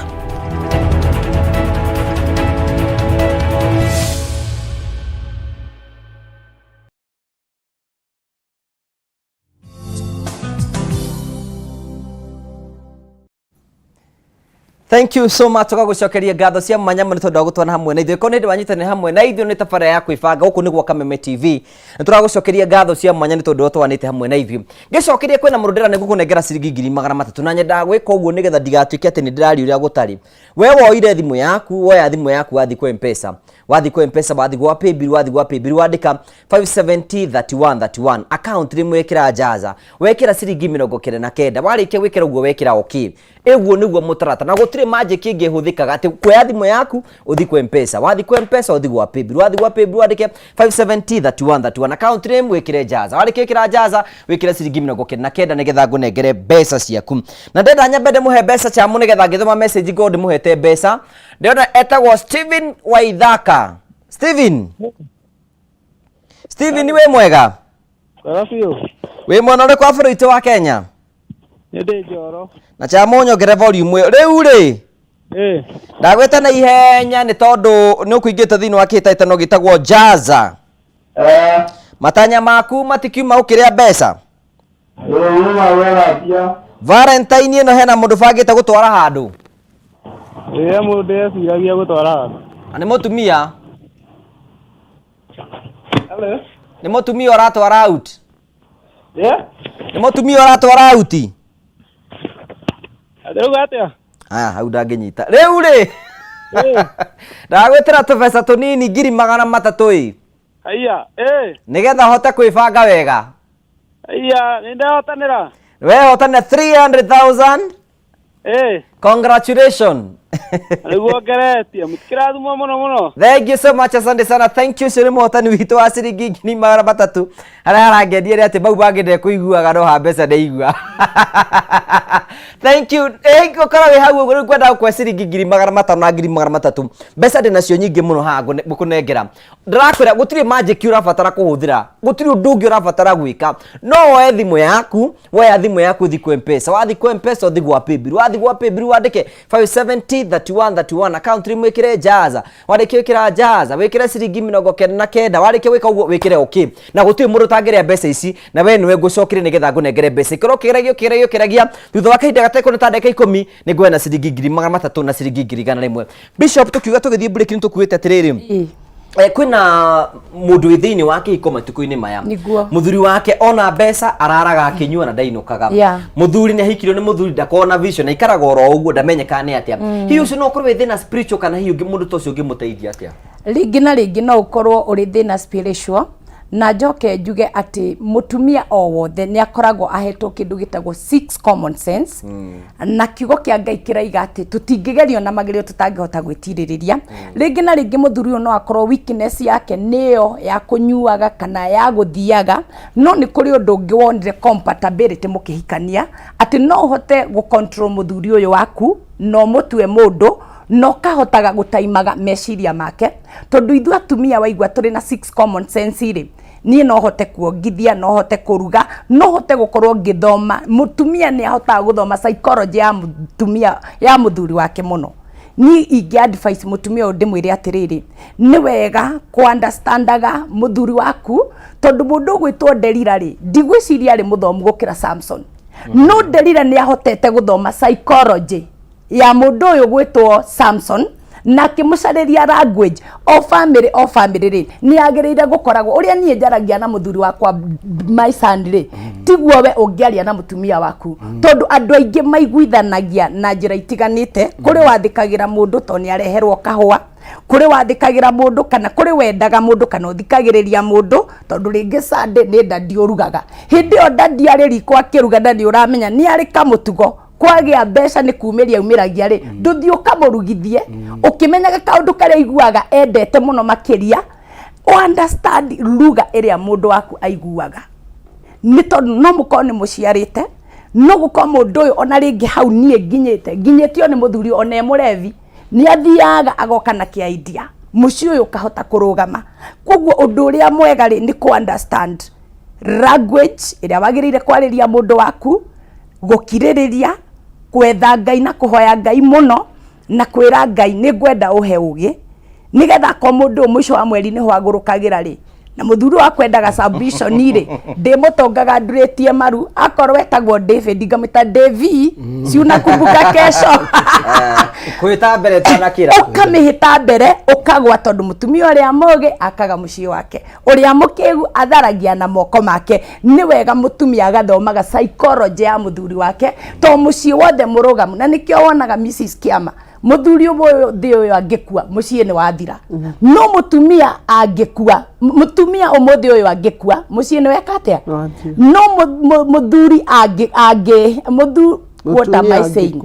Thank you so much tugagucokeria ngatho cia mwanya mũno tondũ wa gũtwana hamwe na ithuĩ. Korwo nĩ hĩndĩ wanyitanĩra hamwe na ithuĩ nĩ tabarĩra ya kwĩbanga gũkũ nĩ gwa Kameme TV. Nĩ tũragũcokeria ngatho cia mwanya nĩ tondũ wa twanĩte hamwe na ithuĩ. Ngĩcokeria kwĩna mũndũ ndĩra nĩngũkũnengera ciringi 300,000 na nyendaga gwĩka ũguo nĩgetha ndigatuĩke atĩ nĩ ndĩraria ũrĩa gũtarĩ. We woire thimũ yaku, woya thimũ yaku wathiĩ kwa M-Pesa. Wathiĩ kwa M-Pesa, wathiĩ gwa Paybill, wathiĩ gwa Paybill wandĩka 5703131 account rĩmwe wekĩra jaza wekĩra ciringi 99 warĩkia gwĩkĩra ũguo wekĩra okay. Ĩguo nĩguo mũtaratara na gũtirĩ magic ĩngĩ ĩhũthĩkaga atĩ kuoya thimũ yaku ũthiĩ kwa M-Pesa, wathiĩ kwa M-Pesa ũthiĩ gwa Paybill, wathiĩ gwa Paybill wandĩke 5703131 account name wĩkĩre jaza, warĩkia gwĩkĩra jaza wĩkĩre ciringi 99 nĩgetha ngũnengere mbeca ciaku. Na ndenda nyambe ndĩmũhe mbeca chamu nĩgetha ngĩthoma message ngorwo ndĩmũhete mbeca. Ndĩrona etagwo Steven Waithaka. Steven, Steven wĩ mwega? Wega biũ. Wĩ mwena ũrĩkũ wa bũrũri witũ wa Kenya? Nĩ ndĩ Njoro. Na chamu nyongere volume ĩyo. Rĩu rĩ, ndagwĩta na ihenya nĩ tondũ nĩ ũkũingĩte thĩinĩ wa kĩhĩtahĩtano gĩtagwo Jaza. Matanya maku matikiuma ũkĩrĩa mbeca. Valentine ĩno hena mũndũ bangĩte gũtwara handũ? Ĩĩ mũndũ eciragia gũtwara handũ. Na nĩ mũtumia? Hello? Nĩ mũtumia ũratwara out? Yeah? Nĩ mũtumia ũratwara out? Ndĩrauga atĩa? Aya, hau ndangĩnyita. Rĩu rĩ, ndagwĩtĩra tũbeca tũnini 300,000 ĩ. Haiya, ĩ. Nĩgetha ũhote kwĩbanga wega. Haiya, nĩ ndehotanĩra. Wehotanĩra 300,000. Ĩ. Congratulations. Nĩguo ngeretie, mũtikĩrathimwo mũno mũno. Thank you so much, asante sana. Thank you, ũcio nĩ mũhotani witũ wa ciringi 300,000. Harĩa arangendia nĩ atĩ mau mangĩ ndekũiguaga no ha mbeca ndeigua. Thank you. Eh, ũkorwo wĩ hau ũguo rĩu ngwenda gũkũhe ciringi 500,000 na 300,000. Mbeca ndĩ nacio nyingĩ mũno haha ngũnengera. Ndĩrakwĩra gũtirĩ magic ũrabatara kũhũthĩra, gũtirĩ ũndũ ũngĩ ũrabatara gwĩka. No woe thimũ yaku, woya thimũ yaku ũthiĩ kwĩ M-Pesa. Wathiĩ kwĩ M-Pesa ũthiĩ gwa Paybill. Wathiĩ gwa Paybill wandĩke 570 31 31 account name wĩkĩre Jaza. Warĩkia gwĩkĩra Jaza, wĩkĩre ciringi 99. Warĩkia gwĩka ũguo wĩkĩre okay. Na gũtirĩ mũndũ ũtangĩrĩa mbeca ici, na we nĩwe ngũcokeria nĩgetha ngũnengere mbeca. Ikora ũkĩgeragia ũkĩgeragia ũkĩgeragia, thutha wa kahinda gatekũna ta ndagĩka 10 nĩ nguoya na ciringi 300,000 na ciringi 100,000. Bishop, tukiuga tũgĩthiĩ break nĩ tũkuĩte atĩrĩrĩ, kwĩna mũndũ wĩ thĩinĩ wa kĩhiko matukũ-inĩ maya. Nĩguo. Mũthuri wake ona mbeca araraga akĩnyua na ndainũkaga. Mũthuri nĩ ahikirio nĩ mũthuri ndakoragwo na vision, aikaraga oro ũguo ndamenyekaga nĩ atĩa. Hihi ũcio no ũkorwo wĩ thĩna spiritual kana hihi mũndũ ta ũcio ũngĩmũteithia atĩa? Rĩngĩ na rĩngĩ no ũkorwo ũrĩ thĩna spiritual, na njoke njuge atĩ mũtumia o wothe nĩ akoragwo ahetwo kĩndũ gĩtagwo six common sense, na kiugo kĩa Ngai kĩraiga atĩ tũtingĩgerio na magerio tũtangĩhota gwĩtirĩrĩria. Rĩngĩ na rĩngĩ mũthuri ũyũ no akorwo weakness yake nĩyo ya kũnyuaga kana ya gũthiaga, no nĩ kũrĩ ũndũ ũngĩ wonire compatibility mũkĩhikania, atĩ no ũhote gũ control mũthuri ũyũ waku na ũmũtue mũndũ na ũkahotaga gũtaimaga meciria make, tondũ ithuĩ atumia waigua tũrĩ na six common sense rĩ, niĩ no hote kuongithia, no hote kũruga, no hote gũkorwo ngĩthoma. Mũtumia nĩ ahotaga gũthoma psychology ya mũtumia ya mũthuri wake mũno. Niĩ ingĩ advice mũtumia ũyũ ndĩmwĩre atĩrĩrĩ, nĩ wega kũ understandaga mũthuri waku, tondũ mũndũ ũgwĩtwo Delila rĩ, ndigwĩciria arĩ mũthomu gũkĩra Samson, no Delila nĩ ahotete gũthoma psychology ya mũndũ ũyũ gwĩtwo Samson na akĩmũcarĩria language. O family, o family rĩ, nĩ yagĩrĩire gũkoragwo ũrĩa niĩ njaragia na mũthuri wakwa my son rĩ, tiguo we ũngĩaria na mũtumia waku, tondũ andũ aingĩ maiguithanagia na njĩra itiganĩte. Kũrĩ wathĩkagĩra mũndũ tondũ nĩ areherwo kahũa, kũrĩ wathĩkagĩra mũndũ kana kũrĩ wendaga mũndũ kana ũthikagĩrĩria mũndũ tondũ rĩngĩ Sunday nĩ daddy ũrugaga. Hĩndĩ ĩyo daddy arĩ riko akĩruga na nĩ ũramenya nĩ arĩ kamũtugo kwagĩa mbeca nĩ kumĩria aumĩragia rĩ, ndũthiĩ ũkamũrugithie ũkĩmenyaga kaũndũ karĩa aiguaga endete mũno makĩria. Understand lugha ĩrĩa mũndũ waku aiguaga, nĩ tondũ no mũkorwo nĩ mũciarĩte, no gũkorwo mũndũ ũyũ ona rĩngĩ hau niĩ nginyĩte nginyĩtio nĩ mũthuri ona e mũrevi nĩ athiaga agoka na kĩa idea mũciĩ ũyũ ũkahota kũrũgama. Koguo ũndũ ũrĩa mwega rĩ, nĩ kũ understand language ĩrĩa wagĩrĩire kwarĩria mũndũ waku, gũkirĩrĩria, gwetha Ngai na kũhoya Ngai mũno na kwĩra Ngai nĩ ngwenda ũhe ũgĩ nĩgetha akorwo mũndũ ũyũ mũico wa mweri nĩho agũrũkagĩra rĩ, na mũthuri ũyũ akwendaga submission rĩ, ndĩmũtongaga ndurĩtie maru. Akorwo etagwo David, ngamwĩta Devi, si unakumbuka kesho? Kwĩta mbere tanakĩra. Ũkamĩhĩta mbere ũkagwa, tondũ mũtumia ũrĩa mũgĩ akaga mũciĩ wake, ũrĩa mũkĩgu atharagia na moko make. Nĩ wega mũtumia agathomaga psychology ya mũthuri wake, to mũciĩ wothe mũrũgamu, na nĩkĩo wonaga Mrs. Kiama, mũthuri ũmwe ũyũ thĩ ũyũ angĩkua mũciĩ nĩ wathira, no mũtumia angĩkua, mũtumia ũmũthĩ ũyũ angĩkua mũciĩ nĩ weka atĩa? No mũthuri angĩ angĩ mũthu what am I saying?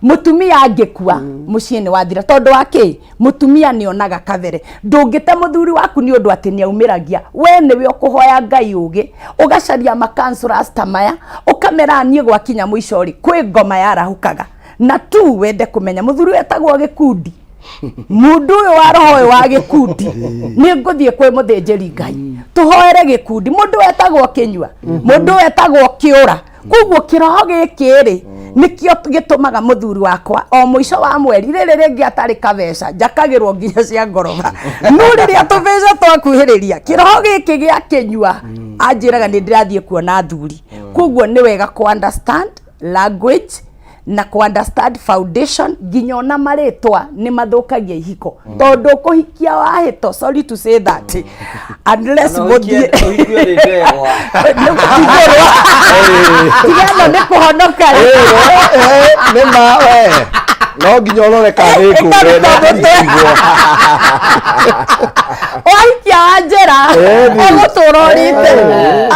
Mũtumia angĩkua mũciĩ nĩ wathira, tondũ wa kĩ? Mũtumia nĩ onaga kabere. Ndũngĩte mũthuri waku nĩ ũndũ atĩ nĩ aumĩragia, we nĩwe ũkũhoya Ngai ũgĩ, ũgacaria makancuras ta maya, ũkamera niĩ gwakinya mũico rĩ, kwĩ ngoma yarahũkaga na tu wende kũmenya mũthuri wetagwo gĩkundi, mũndũ ũyũ wa roho ũyũ wa gĩkundi, nĩ ngũthiĩ kwĩ mũthĩnjĩri Ngai tũhoere gĩkundi, mũndũ wetagwo kĩnyua, mũndũ wetagwo kĩũra. Koguo kĩroho gĩkĩ rĩ, nĩkĩo gĩtũmaga mũthuri wakwa o mũico wa mweri rĩrĩ rĩngĩ atarĩ kabeca njakagĩrwo nginya cia ngoroba, no rĩrĩa tũbeca twakuhĩrĩria kĩroho gĩkĩ gĩa kĩnyua anjĩraga nĩ ndĩrathiĩ kuona athuri. Koguo nĩ wega kũ understand language na kũ understand foundation, nginya ona marĩtwa nĩ mathũkagia ihiko, tondũ kũhikia wahĩto, sorry to say that, unless mũthiĩ ũhikio nĩ ndegwa. Tiga ĩno nĩ kũhonoka rĩ. Nĩ ma we. No nginya ũrore kana nĩ ngũre na ndigwo. Waikia wa njĩra Ĩni. egũtũra ũrĩte. Eh.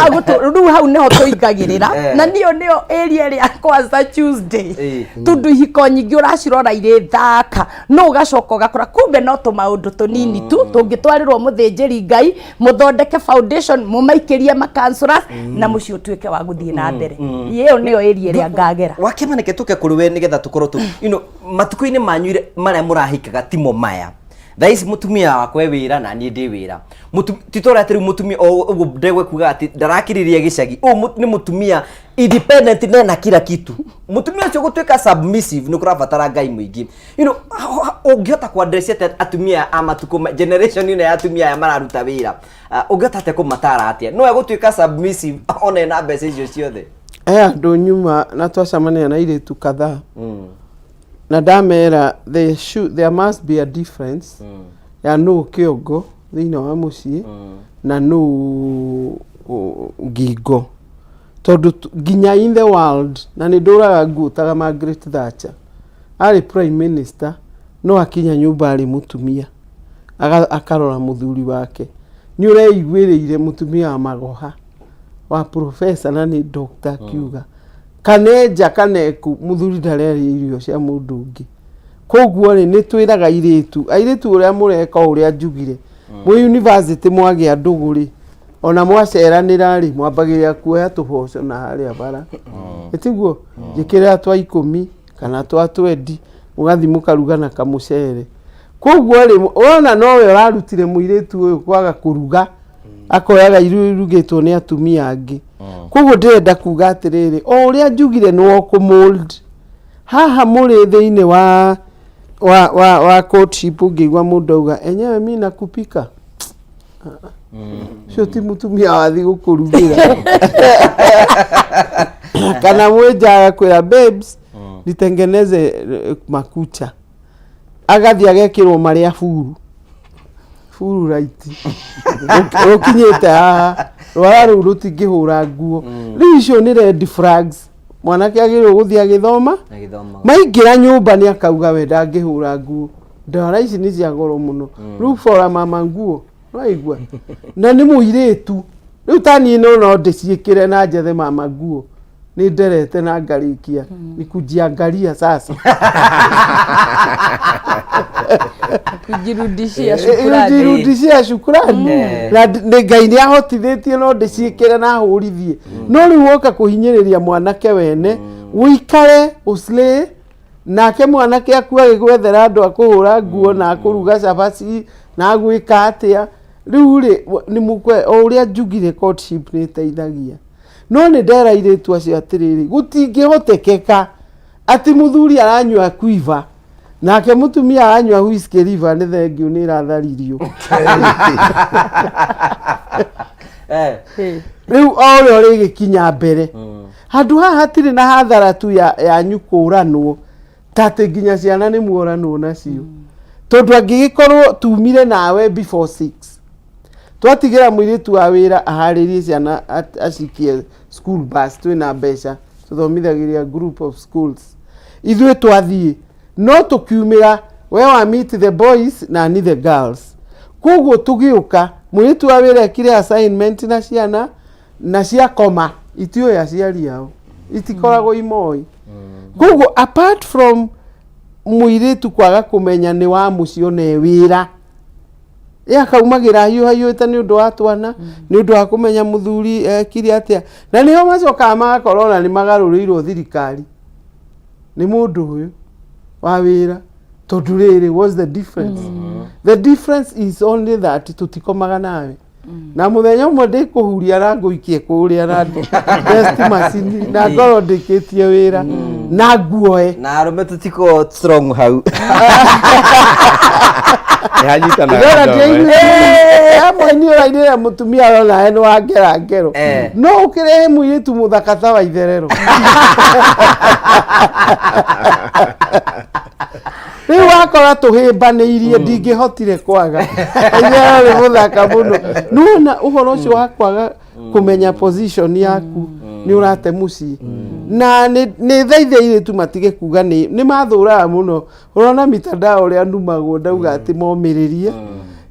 Rĩu hau nĩho tũingagĩrĩra. Eh. Na niyo nĩyo area ĩrĩa kwanza Tuesday, Eh. tondũ ihiko nyingĩ ũracirora irĩ thaka, no ũgacoka ũgakora kumbe no tũmaũndũ tũnini tu tũngĩtwarĩrwo mũthĩnjĩri Ngai, mũthondeke foundation, mũmaikĩrie makancuras na mũciĩ ũtuĩke wa gũthiĩ na mbere. Ĩyo nĩyo area ĩrĩa ngagera. Wakĩmanĩke tũke kũrĩ we nĩgetha tũkorwo tũ matukũ-inĩ manyu marĩa mũrahikaga timo maya. Thaa ici mũtumia wakwa e wĩra na niĩ ndĩ wĩra. Ti ta ũrĩa atĩ rĩu mũtumia o ũguo ndegwa kuga atĩ ndarakĩrĩria gĩcagi. Ũyũ nĩ mũtumia independent na ena kila kitu. Mũtumia ũcio gũtuĩka submissive nĩ kũrabatara Ngai mũingĩ. Ũngĩhota kũ address atĩa atumia a matukũ generation ĩno ya atumia aya mararuta wĩra? Ũngĩhota atĩa kũmatara atĩa? No egũtuĩka submissive ona ena mbeca icio ciothe? He andũ nyuma na twacemania na airĩtu kadhaa na ndamera there, should, there must be a difference ya nũ kĩongo thĩinĩ wa mũciĩ na nũ ngingo, tondũ nginya in the world, na nĩ ndũraga nguotaga Margaret Thatcher arĩ prime minister, no akinya nyũmba arĩ mũtumia. Akarora mũthuri wake. Nĩ ũreiguĩrĩire mũtumia wa magoha wa professor na nĩ doctor akiuga kanenja kaneku mũthuri ndarerĩa irio cia mũndũ ũngĩ. Koguo rĩ, nĩ twĩraga airĩtu, airĩtu ũrĩa mũreka o ũrĩa njugire mwĩ university, mwagĩa ndũgũ rĩ, ona mwaceranĩra rĩ, mwambagĩrĩria kuoya tũboco na harĩa bara, ĩtiguo njĩkĩrĩra twa 10 kana twa 20, mũgathiĩ mũkaruga na kamũcere. Koguo rĩ, wona nowe ũrarutire mũirĩtu ũyũ kwaga kũruga, akoyaga irio irugĩtwo nĩ atumia angĩ. Koguo ndĩrenda kuga atĩrĩrĩ, o ũrĩa njugire nĩ wokũmold haha mũrĩ thĩinĩ wa courtship. Ũngĩigua mũndũ auga enyewe mi nakupika, ũcio ti mũtumia wathi gũkũrugĩra. Kana mwĩnjaga kwĩra babes nitengeneze makucha, agathiĩ agekĩrwo marĩa buru buru raiti rũkinyĩte haha, rwara rũu rũtingĩhũra nguo. Rĩu icio nĩ red flags. Mwanake agĩrĩirwo gũthiĩ agĩthoma. Agĩthoma. Maingĩra nyũmba nĩ akauga we ndangĩhũra nguo, ndara ici nĩ cia goro mũno, rĩu bora mama nguo waigua na nĩ mũirĩtu. Rĩu ta niĩ no ndĩciĩkĩre na njethe mama nguo, nĩ nderete na ngarĩkia ni kujiangalia sasa. Kujirudishia shukrani. Kujirudishia shukrani. Na nĩ Ngai nĩ ahotithĩtie no ndĩciĩkĩre na hũrithie. No rĩu woka kũhinyĩrĩria mwanake wene ũikare ũslay nake, mwanake aku agĩgwethera andũ a kũhũra nguo na akũruga cabaci na agwĩka atĩa. Rĩu rĩ, nĩ mũkwe o ũrĩa njugire, courtship nĩ ĩteithagia, no nĩ ndera airĩtu acio atĩrĩrĩ, gũtingĩhotekeka atĩ mũthuri aranyua quiver nake mũtumia aranyua whisky river. Nĩ thengiũ, nĩ ĩratharirio. Rĩu o ũrĩa ũrĩgĩkinya mbere handũ haha hatirĩ na hathara tu ya yanyu kũranwo, ta atĩ nginya ciana nĩ muoranwo nacio, tondũ angĩgĩkorwo tumire nawe before 6, twatigĩra mũirĩtu wa wĩra aharĩrie ciana acikie school bus, twĩna mbeca tũthomithagĩria group of schools, ithuĩ twathiĩ no tũkiumĩra, we wa meet the boys na ni the girls. Koguo tũgĩũka, mũirĩtu wa wĩra ekire assignment na ciana na ciakoma, itiũĩ aciari ao, itikoragwo imoĩ. Koguo apart from mũirĩtu kwaga kũmenya nĩ wa mũciĩ ona e wĩra, ye akaumagĩra hiũhahiũĩte nĩ ũndũ wa twana, nĩ ũndũ wa kũmenya mũthuri ekire atĩa, na nĩho macokaga magakorwo ona nĩ magarũrĩirwo thirikari nĩ mũndũ ũyũ wa wĩra. Tondũ rĩrĩ, what's the difference? The difference is only that tũtikomaga nawe na mũthenya ũmwe ndĩkũhuria na ngũikie kũrĩa na test machine na ngorwo ndĩkĩtie wĩra na nguoe. Na arũme tũtikoragwo strong hau. Nĩhanyitanaga. Amwe nĩ ũrainĩra mũtumia arona nĩ wangera ngero. No ũkĩrehe mũirĩtu mũthaka ta wa itherero. Rĩu wakora tũhĩmbanĩirie, ndingĩhotire kwaga itherero nĩ mũthaka mũno. Nĩwona ũhoro ũcio wa kwaga kũmenya position yaku. Nĩ ũrate mũciĩ na nĩ thaithe airĩtu matige kuga nĩ mathũraga mũno. Ũrona mitandao ũrĩa numagwo, ndauga atĩ momĩrĩrie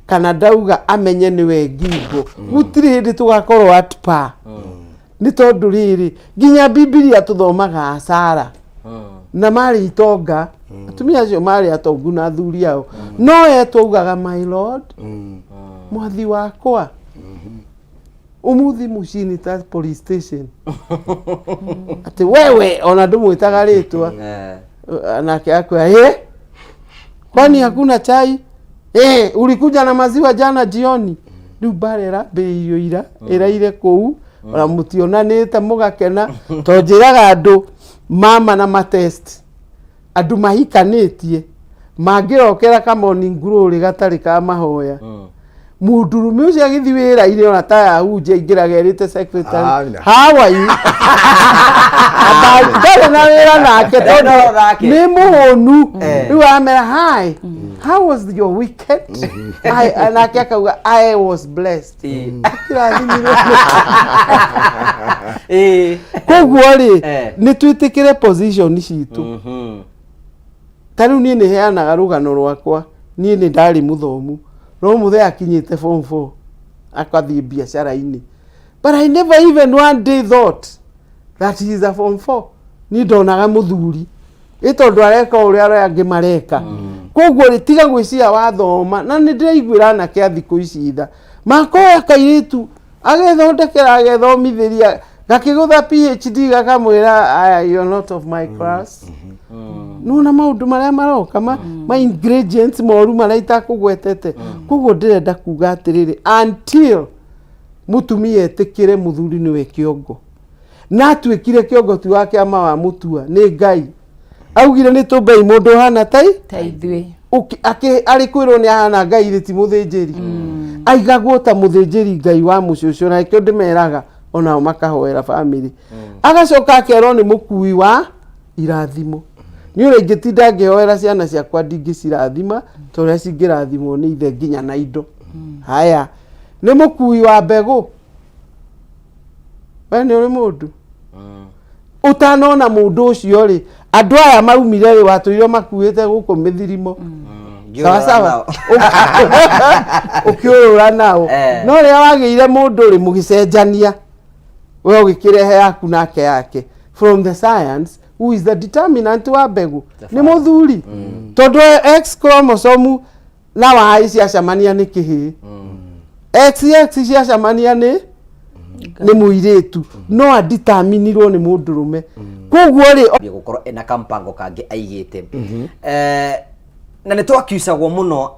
kana ndauga amenye nĩwe ngingo, gũtirĩ hĩndĩ tũgakorwo at par, nĩ tondũ rĩrĩ, nginya Bibilia tũthomaga Sara na marĩ itonga, atumia acio marĩ atongu na athuri ao, no etwaugaga "my lord", mwathi wakwa. Umuthi muciĩ nĩ ta police station, atĩ wewe ona ndũmwĩtaga rĩtwa. Nake akwĩra, "Ĩ, kwani hakuna chai? Eh, ulikuja na maziwa jana jioni?" Rĩu mbara ĩrambĩrĩirio ira ĩraire kũu, ona mũtionanĩte mũgakena. To njĩraga andũ mama na matest, andũ mahikanĩtie mangĩrokera ka morning glory gatarĩ ka mahoya, mũndũrũme ũcio agĩthiĩ wĩra-inĩ ona ta yahunjia aingĩraga erĩte secretary, Amina. "How are you?" Ndarĩ na wĩra nake tondũ Ndarĩ nake. nĩ mũhũnu. Rĩu amera, "Hi, how was your weekend?" Nake akauga, "I was blessed." Kĩrathimirwo. Koguo rĩ, nĩ twĩtĩkĩre position citũ. Ta rĩu niĩ nĩ heanaga rũgano rwakwa, niĩ nĩ ndarĩ mũthomu, no mũthee akinyĩte form 4 akathiĩ biacara-inĩ, but I never even one day thought that he is a form 4. Niĩ ndonaga mũthuri ĩ tondũ areka o ũrĩa arĩa angĩ mareka. Koguo rĩ, tiga gwĩciria wathoma, na nĩ ndĩraiguĩra anake a thikũ ici tha, makoya kairĩtu agethondekera, agethomithĩria, gakĩgũtha PhD, gakamwĩra, "Aya, you are not of my class." Nona maũndũ marĩa maroka ma ingredients moru marĩa itakũgwetete. Koguo ndĩrenda kuga atĩrĩrĩ, until mũtumia etĩkĩre mũthuri nĩwe kĩongo, na atuĩkire kĩongo ti wa kĩama wa mũtua, nĩ Ngai augire nĩ tũmbei mũndũ ũhana tai ta ithuĩ. Arĩ kwĩrwo nĩ ahana Ngai rĩ, ti mũthĩnjĩri aigagwo ta mũthĩnjĩri Ngai wa mũciĩ ũcio, na nĩkĩo ndĩmeraga onao makahoera bamĩrĩ. Agacoka akerwo nĩ mũkui wa irathimo. Nĩ ũrĩa ingĩtinda ngĩhoera ciana ciakwa, ndingĩcirathima ta ũrĩa cingĩrathimwo nĩ ithe nginya na indo. Haya, nĩ mũkui wa mbegũ. We nĩ ũrĩ mũndũ ũtanona mũndũ ũcio rĩ, andũ aya maumire rĩ, watũire makuĩte gũkũ mĩthirimo sawa sawa, ũkĩũrũra nao. No rĩrĩa wagĩire mũndũ rĩ, mũgĩcenjania, we ũgĩkĩrehe yaku nake yake. From the science, who is the determinant wa mbegũ? Nĩ mũthuri, tondũ X chromosome na Y ciacemania nĩ kĩhĩĩ, XX ciacemania nĩ mũirĩtu, no aditaminirwo nĩ mũndũrũme. Koguo rĩ, gũkorwo ena kampango kangĩ aigĩte. Na nĩ twakiucagwo mũno.